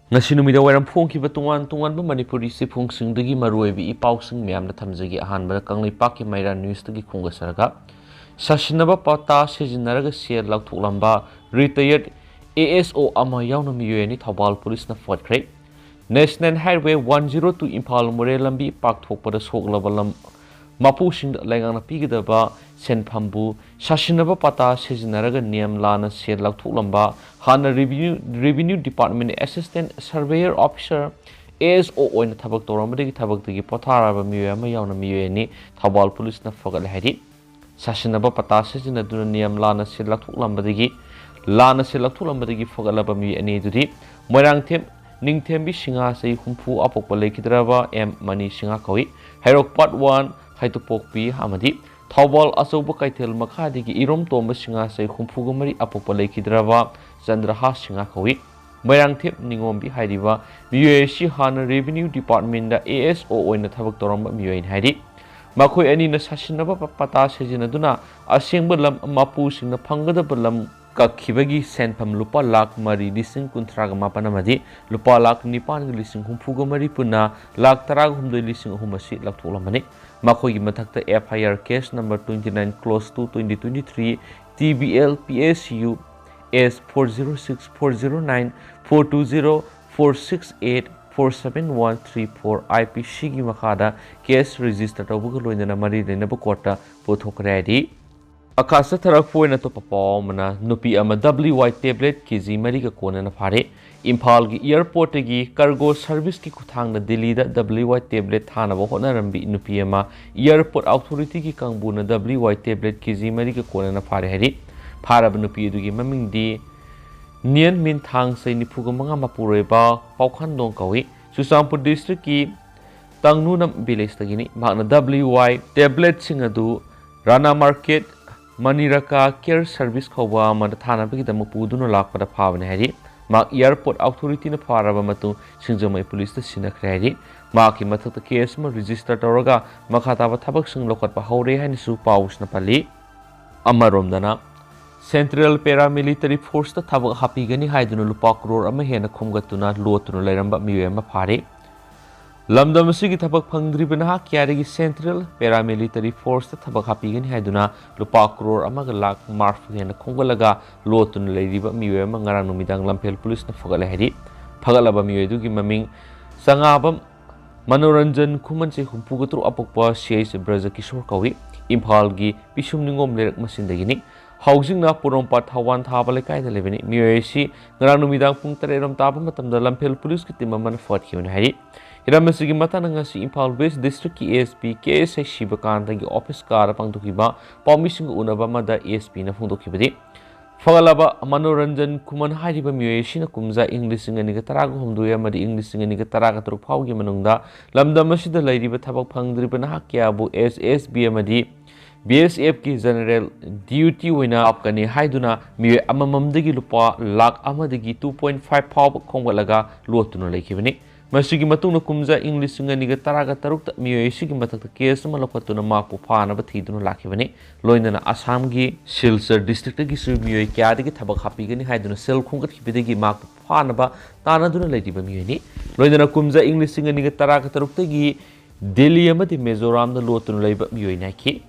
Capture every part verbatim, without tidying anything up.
ꯉꯁꯤ ꯅꯨꯃꯤꯗꯥꯡ ꯋꯥꯏꯔꯝ ꯐꯣꯡꯈꯤꯕ ꯇꯣꯉꯥꯟ ꯇꯣꯉꯥꯟꯕ ꯃꯅꯤꯄꯨꯔꯤ ꯆꯦꯐꯣꯡꯁꯤꯡꯗꯒꯤ ꯃꯔꯨꯑꯣꯏꯕ ꯏ ꯄꯥꯎꯁꯤꯡ ꯃꯌꯥꯝꯅ ꯊꯝꯖꯒꯦ꯫ ꯑꯍꯥꯟꯕꯗ ꯀꯪꯂꯩꯄꯥꯛꯀꯤ ꯃꯩꯔꯥ ꯅ꯭ꯌꯨꯁꯇꯒꯤ ꯈꯣꯝꯒꯠꯆꯔꯒ, ꯁꯥꯁꯤꯟꯅꯕ ꯄꯇꯥ ꯁꯤꯖꯤꯟꯅꯔꯒ ꯁꯦꯜ ꯂꯧꯊꯣꯛꯂꯝꯕ ꯔꯤꯇꯥꯌꯔꯗ ꯑꯦ ꯑꯦꯁ ꯑꯣ ꯑꯃ ꯌꯥꯎꯅ ꯃꯤꯑꯣꯏ ꯑꯅꯤ ꯊꯧꯕꯥꯜ ꯄꯨꯂꯤꯁꯅ ꯐꯒꯠꯈ꯭ꯔꯦ꯫ National highway one zero two Imphal Moreh ꯂꯝꯕꯤ ꯄꯥꯛꯊꯣꯛꯄꯗ ꯁꯣꯛꯂꯕ ꯂꯝ ꯃꯄꯨꯁꯤꯡꯗ ꯂꯩꯉꯥꯛꯅ ꯄꯤꯒꯗꯕ ꯁꯦꯟꯐꯝꯕꯨ ꯁꯥꯁꯤꯟꯅꯕ ꯄꯇꯥ ꯁꯤꯖꯤꯟꯅꯔꯒ ꯅꯤꯌꯝ ꯂꯥꯟꯅ ꯁꯦꯜ ꯂꯧꯊꯣꯛꯂꯝꯕ ꯍꯥꯟꯅ revenue, revenue department assistant surveyor officer, A S O, ꯑꯣꯏꯅ ꯊꯕꯛ ꯇꯧꯔꯝꯕꯗꯒꯤ ꯊꯕꯛꯇꯒꯤ ꯄꯣꯊꯥꯔꯕ ꯃꯤꯑꯣꯏ ꯑꯃ ꯌꯥꯎꯅ ꯃꯤꯑꯣꯏ ꯑꯅꯤ ꯊꯧꯕꯥꯜ ꯄꯨꯂꯤꯁꯅ ꯐꯒꯠꯂꯦ ꯍꯥꯏꯔꯤ꯫ ꯁꯥꯁꯤꯟꯅꯕ ꯄꯇꯥ ꯁꯤꯖꯤꯟꯅꯗꯨꯅ ꯅꯤꯌꯝ ꯂꯥꯟꯅ ꯁꯦꯜ ꯂꯧꯊꯣꯛꯂꯝꯕꯗꯒꯤ, ꯂꯥꯟꯅ ꯁꯦꯜ ꯂꯧꯊꯣꯛꯂꯝꯕꯗꯒꯤ ꯐꯒꯠꯂꯕ ꯃꯤꯑꯣꯏ ꯑꯅꯤ ꯑꯗꯨꯗꯤ ꯃꯣꯏꯔꯥꯡꯊꯦꯝ ꯅꯤꯡꯊꯦꯝꯕꯤ ꯁꯤꯡꯍꯥ, ꯆꯍꯤ ꯍꯨꯝꯐꯨ, ꯑꯄꯣꯛꯄ ꯂꯩꯈꯤꯗ꯭ꯔꯕ ꯑꯦꯝ ꯃꯅꯤ ꯁꯤꯡꯍꯥ ꯀꯧꯏ꯫ ꯍꯩꯔꯣꯛ ꯄꯥꯔꯠ ꯋꯥꯟ ꯍꯩꯇꯨꯄꯣꯛꯄꯤ ꯑꯃꯗꯤ ꯊꯧꯕꯥꯜ ꯑꯆꯧꯕ ꯀꯩꯊꯦꯜ ꯃꯈꯥꯗꯒꯤ ꯏꯔꯣꯝ ꯇꯣꯝꯕ ꯁꯤꯡꯍꯥ, ꯆꯍꯤ ꯍꯨꯝꯐꯨꯒ ꯃꯔꯤ, ꯑꯄꯣꯛꯄ ꯂꯩꯈꯤꯗ꯭ꯔꯕ ꯆꯟꯗ꯭ꯔꯍꯥꯁ ꯁꯤꯡꯍꯥ ꯀꯧꯏ꯫ ꯃꯣꯏꯔꯥꯡꯊꯦꯝ ꯅꯤꯉꯣꯝꯕꯤ ꯍꯥꯏꯔꯤꯕ ꯃꯤꯑꯣꯏ ꯑꯁꯤ ꯍꯥꯟꯅ ꯔꯦꯚꯤꯅ꯭ꯌꯨ ꯗꯤꯄꯥꯔꯠꯃꯦꯟꯗ ꯑꯦ ꯑꯦꯁ ꯑꯣ ꯑꯣꯏꯅ ꯊꯕꯛ ꯇꯧꯔꯝꯕ ꯃꯤꯑꯣꯏꯅꯤ ꯍꯥꯏꯔꯤ꯫ ꯃꯈꯣꯏ ꯑꯅꯤꯅ ꯁꯥꯁꯤꯟꯅꯕ ꯄ-, ꯄꯇꯥ ꯁꯤꯖꯤꯟꯅꯗꯨꯅ ꯑꯁꯦꯡꯕ ꯂꯝ ꯃꯄꯨꯁꯤꯡꯅ ꯐꯪꯒꯗꯕ ꯂꯝ ꯀꯛꯈꯤꯕꯒꯤ ꯁꯦꯟꯐꯝ ꯂꯨꯄꯥ ꯂꯥꯈ ꯃꯔꯤ ꯂꯤꯁꯤꯡ ꯀꯨꯟꯊ꯭ꯔꯥꯒ ꯃꯥꯄꯟ ꯑꯃꯗꯤ ꯂꯨꯄꯥ ꯂꯥꯈ ꯅꯤꯄꯥꯟꯒ ꯂꯤꯁꯤꯡ ꯍꯨꯝꯐꯨꯒ ꯃꯔꯤ, ꯄꯨꯟꯅ ꯂꯥꯈ ꯇꯔꯥꯒ ꯍꯨꯝꯗꯣꯏ ꯂꯤꯁꯤꯡ ꯑꯍꯨꯝ ꯑꯁꯤ ꯂꯧꯊꯣꯛꯂꯝꯕꯅꯤ꯫ ꯃꯈꯣꯏꯒꯤ ꯃꯊꯛꯇ F I R case number twenty nine clause two twenty twenty three T B L P S U S four zero six four zero nine four two zero four six eight four seven one three four I P C ꯒꯤ ꯃꯈꯥꯗ case register ꯇꯧꯕꯒ ꯂꯣꯏꯅꯅ ꯃꯔꯤ ꯂꯩꯅꯕ ꯀꯣꯔꯠꯇ ꯄꯨꯊꯣꯛꯈ꯭ꯔꯦ ꯍꯥꯏꯔꯤ꯫ ꯃꯈꯥ ꯆꯠꯊꯔꯛꯄ ꯑꯣꯏꯅ ꯑꯇꯣꯞꯄ ꯄꯥꯎ ꯑꯃꯅ, ꯅꯨꯄꯤ ꯑꯃ W Y tablet K G ꯃꯔꯤꯒ ꯀꯣꯟꯅꯅ ꯐꯥꯔꯦ꯫ ꯏꯝꯐꯥꯜꯒꯤ ꯑꯦꯌꯔꯄꯣꯔꯠꯇꯒꯤ ꯀꯥꯔꯒꯣ ꯁꯔꯚꯤꯁꯀꯤ ꯈꯨꯠꯊꯥꯡꯗ ꯗꯤꯜꯂꯤꯗ W Y tablet ꯊꯥꯅꯕ ꯍꯣꯠꯅꯔꯝꯕꯤ ꯅꯨꯄꯤ ꯑꯃ ꯑꯦꯌꯔꯄꯣꯔꯠ ꯑꯣꯊꯣꯔꯤꯇꯤꯒꯤ ꯀꯥꯡꯕꯨꯅ W Y tablet K G ꯃꯔꯤꯒ ꯀꯣꯟꯅꯅ ꯐꯥꯔꯦ ꯍꯥꯏꯔꯤ꯫ ꯐꯥꯔꯕ ꯅꯨꯄꯤ ꯑꯗꯨꯒꯤ ꯃꯃꯤꯡꯗꯤ ꯅꯤꯌꯟ ꯃꯤꯟ ꯊꯥꯡ, ꯆꯍꯤ ꯅꯤꯐꯨꯒ ꯃꯉꯥ, ꯃꯄꯨꯔꯣꯏꯕ ꯄꯥꯎꯈꯟꯗꯣꯡ ꯀꯧꯏ꯫ ꯆꯨꯔꯆꯥꯟꯄꯨꯔ ꯗꯤꯁꯇ꯭ꯔꯤꯛꯀꯤ ꯇꯥꯡꯅꯨꯅꯝ ꯚꯤꯂꯦꯖꯇꯒꯤꯅꯤ꯫ ꯃꯍꯥꯛꯅ W Y ꯇꯦꯕ꯭ꯂꯦꯠꯁꯤꯡ ꯑꯗꯨ ꯔꯥꯅꯥ ꯃꯥꯔꯀꯦꯠ ꯃꯅꯤꯔꯀꯥ ꯀꯦꯌꯔ ꯁꯔꯚꯤꯁ ꯀꯧꯕ ꯑꯃꯗ ꯊꯥꯅꯕꯒꯤꯗꯃꯛ ꯄꯨꯗꯨꯅ ꯂꯥꯛꯄꯗ ꯐꯥꯕꯅꯤ ꯍꯥꯏꯔꯤ꯫ ꯃꯍꯥꯛ ꯑꯦꯌꯔꯄꯣꯔꯠ ꯑꯣꯊꯣꯔꯤꯇꯤꯅ ꯐꯥꯔꯕ ꯃꯇꯨꯡ ꯁꯤꯡꯖꯃꯩ ꯄꯨꯂꯤꯁꯇ ꯁꯤꯟꯅꯈ꯭ꯔꯦ ꯍꯥꯏꯔꯤ꯫ ꯃꯍꯥꯛꯀꯤ ꯃꯊꯛꯇ ꯀꯦꯁ ꯑꯃ ꯔꯦꯖꯤꯁꯇꯔ ꯇꯧꯔꯒ ꯃꯈꯥ ꯇꯥꯕ ꯊꯕꯛꯁꯤꯡ ꯂꯧꯈꯠꯄ ꯍꯧꯔꯦ ꯍꯥꯏꯅꯁꯨ ꯄꯥꯎꯁꯤꯅ ꯄꯜꯂꯤ꯫ ꯑꯃꯔꯣꯝꯗꯅ, Central Paramilitary Forceꯇ ꯊꯕꯛ ꯍꯥꯞꯄꯤꯒꯅꯤ ꯍꯥꯏꯗꯨꯅ ꯂꯨꯄꯥ ꯀ꯭ꯔꯣꯔ ꯑꯃ ꯍꯦꯟꯅ ꯈꯣꯝꯒꯠꯇꯨꯅ ꯂꯣꯠꯇꯨꯅ ꯂꯩꯔꯝꯕ ꯃꯤꯑꯣꯏ ꯑꯃ ꯐꯥꯔꯦ꯫ ꯂꯝꯗꯝ ꯑꯁꯤꯒꯤ ꯊꯕꯛ ꯐꯪꯗ꯭ꯔꯤꯕ ꯅꯍꯥ ꯀꯌꯥꯗꯒꯤ Central Paramilitary Forceꯇ ꯊꯕꯛ ꯍꯥꯞꯄꯤꯒꯅꯤ ꯍꯥꯏꯗꯨꯅ ꯂꯨꯄꯥ ꯀ꯭ꯔꯣꯔ ꯑꯃꯒ ꯂꯥꯈ ꯃꯔꯤꯐꯨ ꯍꯦꯟꯅ ꯈꯣꯝꯒꯠꯂꯒ ꯂꯣꯠꯇꯨꯅ ꯂꯩꯔꯤꯕ ꯃꯤꯑꯣꯏ ꯑꯃ ꯉꯔꯥꯡ ꯅꯨꯃꯤꯗꯥꯡ ꯂꯝꯐꯦꯜ ꯄꯨꯂꯤꯁꯅ ꯐꯒꯠꯂꯦ ꯍꯥꯏꯔꯤ꯫ ꯐꯒꯠꯂꯕ ꯃꯤꯑꯣꯏ ꯑꯗꯨꯒꯤ ꯃꯃꯤꯡ ꯆꯉꯥꯕꯝ ꯃꯅꯣꯔꯟꯖꯟ, ꯈꯨꯃꯟ, ꯆꯍꯤ ꯍꯨꯝꯐꯨꯒ ꯇꯔꯨꯛ, ꯑꯄꯣꯛꯄ ꯁꯤ ꯑꯩꯆ ꯕ꯭ꯔꯖ ꯀꯤꯁꯣꯔ ꯀꯧꯏ꯫ ꯏꯝꯐꯥꯜꯒꯤ ꯄꯤꯁꯨꯝ ꯅꯤꯉꯣꯝ ꯂꯩꯔꯛ ꯃꯆꯤꯟꯗꯒꯤꯅꯤ꯫ ꯍꯧꯖꯤꯛꯅ ꯄꯣꯔꯣꯝꯄꯥꯠ ꯊꯧꯕꯥꯜ ꯊꯥꯕ ꯂꯩꯀꯥꯏꯗ ꯂꯩꯕꯅꯤ꯫ ꯃꯤꯑꯣꯏ ꯑꯁꯤ ꯉꯔꯥꯡ ꯅꯨꯃꯤꯗꯥꯡ ꯄꯨꯡ ꯇꯔꯦꯠ ꯔꯣꯝ ꯇꯥꯕ ꯃꯇꯝꯗ ꯂꯝꯐꯦꯜ ꯄꯨꯂꯤꯁꯀꯤ ꯇꯤꯝ ꯑꯃꯅ ꯐꯒꯠꯈꯤꯕꯅꯤ ꯍꯥꯏꯔꯤ꯫ ꯍꯤꯔꯝ ꯑꯁꯤꯒꯤ ꯃꯇꯥꯡꯗ ꯉꯁꯤ ꯏꯝꯐꯥꯜ ꯋꯦꯁ ꯗꯤꯁꯇ꯭ꯔꯤꯛꯀꯤ A S P K S I ꯁꯤꯕꯀꯥꯟꯇꯒꯤ office ꯀꯥꯗ ꯄꯥꯡꯊꯣꯛꯈꯤꯕ ꯄꯥꯎꯃꯤꯁꯤꯡꯒ ꯎꯅꯕ ꯑꯃꯗ ꯑꯦ ꯑꯦꯁ ꯄꯤꯅ ꯐꯣꯡꯗꯣꯛꯈꯤꯕꯗꯤ, ꯐꯒꯠꯂꯕ ꯃꯅꯣꯔꯟꯖꯟ ꯈꯨꯃꯟ ꯍꯥꯏꯔꯤꯕ ꯃꯤꯑꯣꯏ ꯑꯁꯤꯅ ꯀꯨꯝꯖꯥ ꯏꯪ ꯂꯤꯁꯤꯡ ꯑꯅꯤꯒ ꯇꯔꯥꯒ ꯍꯨꯝꯗꯣꯏ ꯑꯃꯗꯤ ꯏꯪ ꯂꯤꯁꯤꯡ ꯑꯅꯤꯒ ꯇꯔꯥꯒ ꯇꯔꯨꯛ ꯐꯥꯎꯒꯤ ꯃꯅꯨꯡꯗ ꯂꯝꯗꯝ ꯑꯁꯤꯗ ꯂꯩꯔꯤꯕ ꯊꯕꯛ ꯐꯪꯗ꯭ꯔꯤꯕ ꯅꯍꯥ ꯀꯌꯥꯕꯨ ꯑꯦꯁ ꯑꯦꯁ ꯕꯤ ꯑꯃꯗꯤ ꯕꯤ ꯑꯦꯁ ꯑꯦꯐꯀꯤ ꯖꯦꯅꯔꯦꯜ ꯗ꯭ꯌꯨꯇꯤ ꯑꯣꯏꯅ ꯍꯥꯞꯀꯅꯤ ꯍꯥꯏꯗꯨꯅ ꯃꯤꯑꯣꯏ ꯑꯃꯃꯝꯗꯒꯤ ꯂꯨꯄꯥ ꯂꯥꯈ ꯑꯃꯗꯒꯤ ꯇꯨ ꯄꯣꯏꯟ ꯐꯥꯏꯚ ꯐꯥꯎꯕ ꯈꯣꯝꯒꯠꯂꯒ ꯂꯣꯠꯇꯨꯅ ꯂꯩꯈꯤꯕꯅꯤ꯫ ꯃꯁꯤꯒꯤ ꯃꯇꯨꯡꯗ ꯀꯨꯝꯖꯥ ꯏꯪ ꯂꯤꯁꯤꯡ ꯑꯅꯤꯒ ꯇꯔꯥꯒ ꯇꯔꯨꯛꯇ ꯃꯤꯑꯣꯏ ꯑꯁꯤꯒꯤ ꯃꯊꯛꯇ ꯀꯦꯁ ꯑꯃ ꯂꯧꯈꯠꯇꯨꯅ ꯃꯍꯥꯛꯄꯨ ꯐꯥꯅꯕ ꯊꯤꯗꯨꯅ ꯂꯥꯛꯈꯤꯕꯅꯤ꯫ ꯂꯣꯏꯅꯅ ꯑꯁꯥꯝꯒꯤ ꯁꯤꯜꯆꯔ ꯗꯤꯁꯇ꯭ꯔꯤꯛꯇꯒꯤꯁꯨ ꯃꯤꯑꯣꯏ ꯀꯌꯥꯗꯒꯤ ꯊꯕꯛ ꯍꯥꯞꯄꯤꯒꯅꯤ ꯍꯥꯏꯗꯨꯅ ꯁꯦꯜ ꯈꯣꯝꯒꯠꯈꯤꯕꯗꯒꯤ ꯃꯍꯥꯛꯄꯨ ꯐꯥꯅꯕ ꯇꯥꯟꯅꯗꯨꯅ ꯂꯩꯔꯤꯕ ꯃꯤꯑꯣꯏꯅꯤ꯫ ꯂꯣꯏꯅꯅ ꯀꯨꯝꯖꯥ ꯏꯪ ꯂꯤꯁꯤꯡ ꯑꯅꯤꯒ ꯇꯔꯥꯒ ꯇꯔꯨꯛꯇꯒꯤ ꯗꯦꯜꯂꯤ ꯑꯃꯗꯤ ꯃꯤꯖꯣꯔꯥꯝꯗ ꯂꯣꯠꯇꯨꯅ ꯂꯩꯕ ꯃꯤꯑꯣꯏ ꯅꯥꯏꯈꯤ꯫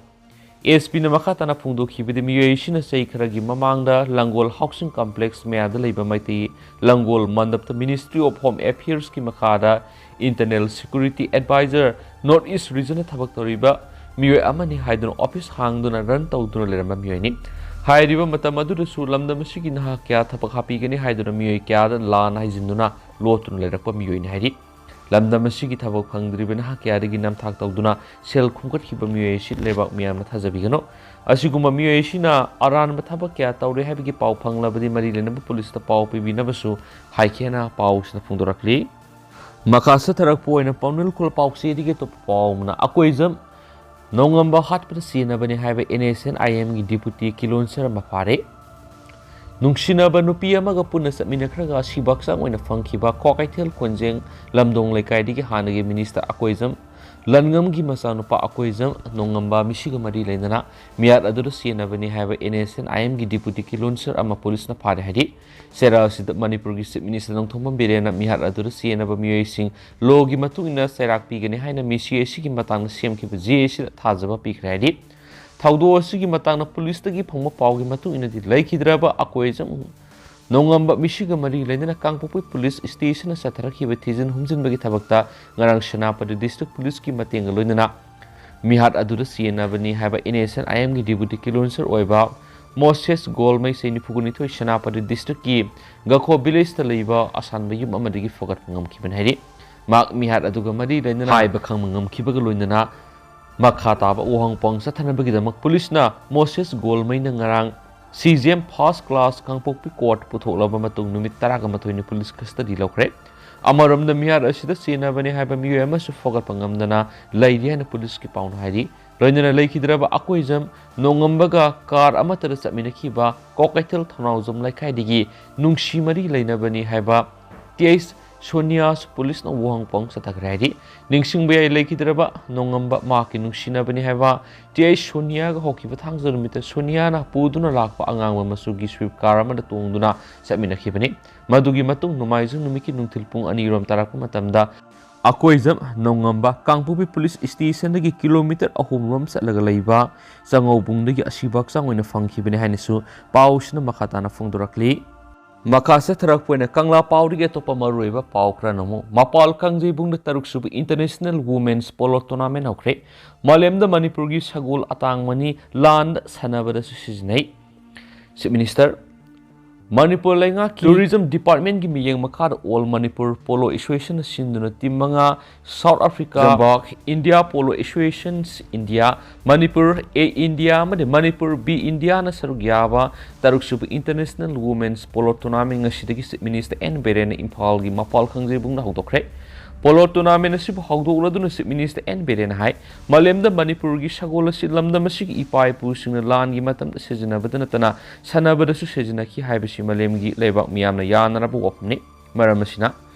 ꯑꯦꯁ ꯄꯤꯅ ꯃꯈꯥ ꯇꯥꯅ ꯐꯣꯡꯗꯣꯛꯈꯤꯕꯗꯤ, ꯃꯤꯑꯣꯏ ꯑꯁꯤꯅ ꯆꯍꯤ ꯈꯔꯒꯤ ꯃꯃꯥꯡꯗ ꯂꯪꯒꯣꯜ ꯍꯥꯎꯁꯤꯡ ꯀꯝꯄ꯭ꯂꯦꯛꯁ ꯃꯌꯥꯗ ꯂꯩꯕ ꯃꯩꯇꯩ ꯂꯪꯒꯣꯜ ꯃꯟꯗꯞꯇ Ministry of Home Affairsꯀꯤ ꯃꯈꯥꯗ Internal Security Advisor North East Regionꯗ ꯊꯕꯛ ꯇꯧꯔꯤꯕ ꯃꯤꯑꯣꯏ ꯑꯃꯅꯤ ꯍꯥꯏꯗꯨꯅ ꯑꯣꯐꯤꯁ ꯍꯥꯡꯗꯨꯅ ꯔꯟ ꯇꯧꯗꯨꯅ ꯂꯩꯔꯝꯕ ꯃꯤꯑꯣꯏꯅꯤ꯫ ꯍꯥꯏꯔꯤꯕ ꯃꯇꯝ ꯑꯗꯨꯗꯁꯨ ꯂꯝꯗꯝ ꯑꯁꯤꯒꯤ ꯅꯍꯥ ꯀꯌꯥ ꯊꯕꯛ ꯍꯥꯞꯄꯤꯒꯅꯤ ꯍꯥꯏꯗꯨꯅ ꯃꯤꯑꯣꯏ ꯀꯌꯥꯗ ꯂꯥꯟ ꯍꯥꯏꯖꯤꯟꯗꯨꯅ ꯂꯣꯠꯇꯨꯅ ꯂꯩꯔꯛꯄ ꯃꯤꯑꯣꯏꯅꯤ ꯍꯥꯏꯔꯤ꯫ ꯂꯝꯗꯝ ꯑꯁꯤꯒꯤ ꯊꯕꯛ ꯐꯪꯗ꯭ꯔꯤꯕ ꯅꯍꯥ ꯀꯌꯥꯗꯒꯤ ꯅꯝꯊꯥꯛ ꯇꯧꯗꯨꯅ ꯁꯦꯜ ꯈꯣꯝꯒꯠꯈꯤꯕ ꯃꯤꯑꯣꯏ ꯑꯁꯤ ꯂꯩꯕꯥꯛ ꯃꯤꯌꯥꯝꯅ ꯊꯥꯖꯕꯤꯒꯅꯨ꯫ ꯑꯁꯤꯒꯨꯝꯕ ꯃꯤꯑꯣꯏ ꯑꯁꯤꯅ ꯑꯔꯥꯟꯕ ꯊꯕꯛ ꯀꯌꯥ ꯇꯧꯔꯦ ꯍꯥꯏꯕꯒꯤ ꯄꯥꯎ ꯐꯪꯂꯕꯗꯤ ꯃꯔꯤ ꯂꯩꯅꯕ ꯄꯨꯂꯤꯁꯇ ꯄꯥꯎ ꯄꯤꯕꯤꯅꯕꯁꯨ ꯍꯥꯏꯈꯤ ꯍꯥꯏꯅ ꯄꯥꯎꯁꯤꯗ ꯐꯣꯡꯗꯣꯔꯛꯂꯤ꯫ ꯃꯈꯥ ꯆꯠꯊꯔꯛꯄ ꯑꯣꯏꯅ ꯄꯥꯎꯅꯦꯜ ꯈꯨꯜ ꯄꯥꯎꯆꯦꯗꯒꯤ ꯑꯇꯣꯞꯄ ꯄꯥꯎ ꯑꯃꯅ, ꯑꯀꯣꯏꯖꯝ ꯅꯣꯡꯉꯝꯕ ꯍꯥꯠꯄꯗ ꯁꯤꯖꯤꯟꯅꯕꯅꯤ ꯍꯥꯏꯕ ꯑꯦꯟ ꯑꯦꯁ ꯑꯦꯟ ꯑꯥꯏ ꯑꯦꯝꯒꯤ ꯗꯤꯄꯨꯇꯤ ꯀꯤꯂꯣꯟꯁꯔ ꯑꯃ ꯐꯥꯔꯦ꯫ ꯅꯨꯡꯁꯤꯅꯕ ꯅꯨꯄꯤ ꯑꯃꯒ ꯄꯨꯟꯅ ꯆꯠꯃꯤꯟꯅꯈ꯭ꯔꯒ ꯑꯁꯤꯕ ꯍꯛꯆꯥꯡ ꯑꯣꯏꯅ ꯐꯪꯈꯤꯕ ꯀ꯭ꯋꯥꯀꯩꯊꯦꯜ ꯈꯣꯟꯖꯦꯡ ꯂꯝꯗꯣꯡ ꯂꯩꯀꯥꯏꯗꯒꯤ ꯍꯥꯟꯅꯒꯤ ꯃꯤꯅꯤꯁꯇꯔ ꯑꯀꯣꯏꯖꯝ ꯂꯟꯉꯝꯒꯤ ꯃꯆꯥꯅꯨꯄꯥ ꯑꯀꯣꯏꯖꯝ ꯅꯣꯡꯉꯝꯕ ꯃꯤꯁꯤꯒ ꯃꯔꯤ ꯂꯩꯅꯅ ꯃꯤꯍꯥꯠ ꯑꯗꯨꯗ ꯆꯦꯟꯅꯕꯅꯤ ꯍꯥꯏꯕ N S N I M ꯒꯤ deputy kilonser ꯑꯃ ꯄꯨꯂꯤꯁꯅ ꯐꯥꯔꯦ ꯍꯥꯏꯔꯤ꯫ ꯆꯩꯔꯥꯛ ꯑꯁꯤꯗ ꯃꯅꯤꯄꯨꯔꯒꯤ Chief Minister ꯅꯣꯡꯊꯣꯝꯕꯝ ꯕꯤꯔꯦꯟꯅ ꯃꯤꯍꯥꯠ ꯑꯗꯨꯗ ꯆꯦꯟꯅꯕ ꯃꯤꯑꯣꯏꯁꯤꯡ ꯂꯣꯒꯤ ꯃꯇꯨꯡ ꯏꯟꯅ ꯆꯩꯔꯥꯛ ꯄꯤꯒꯅꯤ ꯍꯥꯏꯅ ꯃꯤꯁꯤ ꯑꯁꯤꯒꯤ ꯃꯇꯥꯡꯗ ꯁꯦꯝꯈꯤꯕ ꯖꯦ ꯑꯁꯤꯗ ꯊꯥꯖꯕ ꯄꯤꯈ꯭ꯔꯦ ꯍꯥꯏꯔꯤ꯫ ꯊꯧꯗꯣꯛ ꯑꯁꯤꯒꯤ ꯃꯇꯥꯡꯗ ꯄꯨꯂꯤꯁꯇꯒꯤ ꯐꯪꯕ ꯄꯥꯎꯒꯤ ꯃꯇꯨꯡ ꯏꯟꯅꯗꯤ ꯂꯩꯈꯤꯗ꯭ꯔꯕ ꯑꯀꯣꯏꯖꯝ ꯅꯣꯡꯉꯝꯕ ꯃꯤꯁꯤꯒ ꯃꯔꯤ ꯂꯩꯅꯅ ꯀꯥꯡꯄꯣꯛꯄꯤ ꯄꯨꯂꯤꯁ ꯁ꯭ꯇꯦꯁꯟꯗ ꯆꯠꯊꯔꯛꯈꯤꯕ ꯊꯤꯖꯤꯟ ꯍꯨꯝꯖꯤꯟꯕꯒꯤ ꯊꯕꯛꯇ ꯉꯔꯥꯡ ꯁꯦꯅꯥꯄꯇꯤ ꯗꯤꯁꯇ꯭ꯔꯤꯛ ꯄꯨꯂꯤꯁꯀꯤ ꯃꯇꯦꯡꯒ ꯂꯣꯏꯅꯅ ꯃꯤꯍꯥꯠ ꯑꯗꯨꯗ ꯆꯦꯟꯅꯕꯅꯤ ꯍꯥꯏꯕ N S N I M ꯒꯤ deputy kilonser ꯑꯣꯏꯕ ꯃꯣꯁꯦꯁ ꯒꯣꯜꯃꯩ ꯆꯍꯤ ꯅꯤꯐꯨꯒ ꯅꯤꯊꯣꯏ ꯁꯦꯅꯥꯄꯇꯤ ꯗꯤꯁꯇ꯭ꯔꯤꯛꯀꯤ ꯒꯈꯣ ꯚꯤꯂꯦꯖꯇ ꯂꯩꯕ ꯑꯁꯥꯟꯕ ꯌꯨꯝ ꯑꯃꯗꯒꯤ ꯐꯒꯠꯄ ꯉꯝꯈꯤꯕꯅꯤ ꯍꯥꯏꯔꯤ꯫ ꯃꯍꯥꯛ ꯃꯤꯍꯥꯠ ꯑꯗꯨꯒ ꯃꯔꯤ ꯂꯩꯅꯅ ꯍꯥꯏꯕ ꯈꯪꯕ ꯉꯝꯈꯤꯕꯒ ꯂꯣꯏꯅꯅ ꯃꯈꯥ ꯇꯥꯕ ꯋꯥꯍꯪ ꯄꯥꯎꯍꯪ ꯆꯠꯊꯅꯕꯒꯤꯗꯃꯛ ꯄꯨꯂꯤꯁꯅ ꯃꯣꯁꯦꯁ ꯒꯣꯜꯃꯩꯅ ꯉꯔꯥꯡ C J M first class ꯀꯥꯡꯄꯣꯛꯄꯤ court ꯄꯨꯊꯣꯛꯂꯕ ꯃꯇꯨꯡ ꯅꯨꯃꯤꯠ ꯇꯔꯥꯒ ꯃꯥꯊꯣꯏꯅꯤ ꯄꯨꯂꯤꯁ custody ꯂꯧꯈ꯭ꯔꯦ꯫ ꯑꯃꯔꯣꯝꯗ ꯃꯤꯍꯥꯠ ꯑꯁꯤꯗ ꯆꯦꯟꯅꯕꯅꯤ ꯍꯥꯏꯕ ꯃꯤꯑꯣꯏ ꯑꯃꯁꯨ ꯐꯒꯠꯄ ꯉꯝꯗꯅ ꯂꯩꯔꯤ ꯍꯥꯏꯅ ꯄꯨꯂꯤꯁꯀꯤ ꯄꯥꯎꯅ ꯍꯥꯏꯔꯤ꯫ ꯂꯣꯏꯅꯅ ꯂꯩꯈꯤꯗ꯭ꯔꯕ ꯑꯀꯣꯏꯖꯝ ꯅꯣꯡꯉꯝꯕꯒ car ꯑꯃꯠꯇꯗ ꯆꯠꯃꯤꯟꯅꯈꯤꯕ ꯀ꯭ꯋꯥꯀꯩꯊꯦꯜ ꯊꯧꯅꯥꯎꯖꯝ ꯂꯩꯀꯥꯏꯗꯒꯤ ꯅꯨꯡꯁꯤ ꯃꯔꯤ ꯂꯩꯅꯕꯅꯤ ꯍꯥꯏꯕ T H ꯁꯣꯅꯤꯌꯥꯁꯨ ꯄꯨꯂꯤꯁꯅ ꯋꯥꯍꯪ ꯄꯥꯎꯍꯪ ꯆꯠꯊꯈ꯭ꯔꯦ ꯍꯥꯏꯔꯤ꯫ ꯅꯤꯡꯁꯤꯡꯕ ꯌꯥꯏ, ꯂꯩꯈꯤꯗ꯭ꯔꯕ ꯅꯣꯡꯉꯝꯕ ꯃꯍꯥꯛꯀꯤ ꯅꯨꯡꯁꯤꯅꯕꯅꯤ ꯍꯥꯏꯕ T H ꯁꯣꯅꯤꯌꯥꯒ ꯍꯧꯈꯤꯕ ꯊꯥꯡꯖ ꯅꯨꯃꯤꯠꯇ ꯁꯣꯅꯤꯌꯥꯅ ꯄꯨꯗꯨꯅ ꯂꯥꯛꯄ ꯑꯉꯥꯡꯕ ꯃꯆꯨꯒꯤ Swift car ꯑꯃꯗ ꯇꯣꯡꯗꯨꯅ ꯆꯠꯃꯤꯟꯅꯈꯤꯕꯅꯤ꯫ ꯃꯗꯨꯒꯤ ꯃꯇꯨꯡ ꯅꯣꯡꯃꯥꯏꯖꯤꯡ ꯅꯨꯃꯤꯠꯀꯤ ꯅꯨꯡꯊꯤꯜ ꯄꯨꯡ ꯑꯅꯤꯔꯣꯝ ꯇꯥꯔꯛꯄ ꯃꯇꯝꯗ ꯑꯀꯣꯏꯖꯝ ꯅꯣꯡꯉꯝꯕ ꯀꯥꯡꯄꯣꯛꯄꯤ ꯄꯨꯂꯤꯁ ꯁ꯭ꯇꯦꯁꯟꯗꯒꯤ ꯀꯤꯂꯣꯃꯤꯇꯔ ꯑꯍꯨꯝ ꯔꯣꯝ ꯆꯠꯂꯒ ꯂꯩꯕ ꯆꯉꯧꯕꯨꯡꯗꯒꯤ ꯑꯁꯤꯕ ꯍꯛꯆꯥꯡ ꯑꯣꯏꯅ ꯐꯪꯈꯤꯕꯅꯤ ꯍꯥꯏꯅꯁꯨ ꯄꯥꯎꯁꯤꯅ ꯃꯈꯥ ꯇꯥꯅ ꯐꯣꯡꯗꯣꯔꯛꯂꯤ꯫ ꯃꯈꯥ ꯆꯠꯊꯔꯛꯄ ꯑꯣꯏꯅ ꯀꯪꯂꯥ ꯄꯥꯎꯗꯒꯤ ꯑꯇꯣꯞꯄ ꯃꯔꯨꯑꯣꯏꯕ ꯄꯥꯎ ꯈꯔ ꯅꯃꯨ꯫ ꯃꯄꯥꯜ ꯀꯥꯡꯖꯩꯕꯨꯡꯗ ꯇꯔꯨꯛ ꯁꯨꯕ International Women's Polo Tournament ꯍꯧꯈ꯭ꯔꯦ꯫ ꯃꯥꯂꯦꯝꯗ ꯃꯅꯤꯄꯨꯔꯒꯤ ꯁꯒꯣꯜ ꯑꯇꯥꯡꯕꯅꯤ ꯂꯥꯟꯗ ꯁꯥꯟꯅꯕꯗꯁꯨ ꯁꯤꯖꯤꯟꯅꯩ꯫ Chief Minister, ꯃꯅꯤꯄꯨꯔ ꯂꯩꯉꯥꯛꯀꯤ Tourism Department ꯀꯤ ꯃꯤꯠꯌꯦꯡ ꯃꯈꯥꯗ All Manipur Polo Association ꯅ ꯁꯤꯟꯗꯨꯅ team ꯃꯉꯥ South Africa, ꯖꯝꯕꯥꯛ, India Polo Associations India, Manipur A India ꯑꯃꯗꯤ ꯃꯅꯤꯄꯨꯔ B India ꯅ ꯁꯔꯨꯛ ꯌꯥꯕ ꯇꯔꯨꯛ ꯁꯨꯕ International Women's Polo Tournament ꯉꯁꯤꯗꯒꯤ Chief Minister N ꯕꯤꯔꯦꯟꯅ ꯏꯝꯐꯥꯜꯒꯤ ꯃꯄꯥꯜ ꯀꯥꯡꯖꯩꯕꯨꯡꯗ ꯍꯧꯗꯣꯛꯈ꯭ꯔꯦ꯫ Polo Tournament ꯑꯁꯤꯕꯨ ꯍꯧꯗꯣꯛꯂꯗꯨꯅ Chief Minister N ꯕꯤꯔꯦꯟꯅ ꯍꯥꯏ, ꯃꯥꯂꯦꯝꯗ ꯃꯅꯤꯄꯨꯔꯒꯤ ꯁꯒꯣꯜ ꯑꯁꯤ ꯂꯝꯗꯝ ꯑꯁꯤꯒꯤ ꯏꯄꯥ ꯏꯄꯨꯁꯤꯡꯅ ꯂꯥꯟꯒꯤ ꯃꯇꯝꯗ ꯁꯤꯖꯤꯟꯅꯕꯗ ꯅꯠꯇꯅ ꯁꯥꯟꯅꯕꯗꯁꯨ ꯁꯤꯖꯤꯟꯅꯈꯤ ꯍꯥꯏꯕꯁꯤ ꯃꯥꯂꯦꯝꯒꯤ ꯂꯩꯕꯥꯛ ꯃꯤꯌꯥꯝꯅ ꯌꯥꯅꯔꯕ ꯋꯥꯐꯝꯅꯤ꯫ ꯃꯔꯝ ꯑꯁꯤꯅ,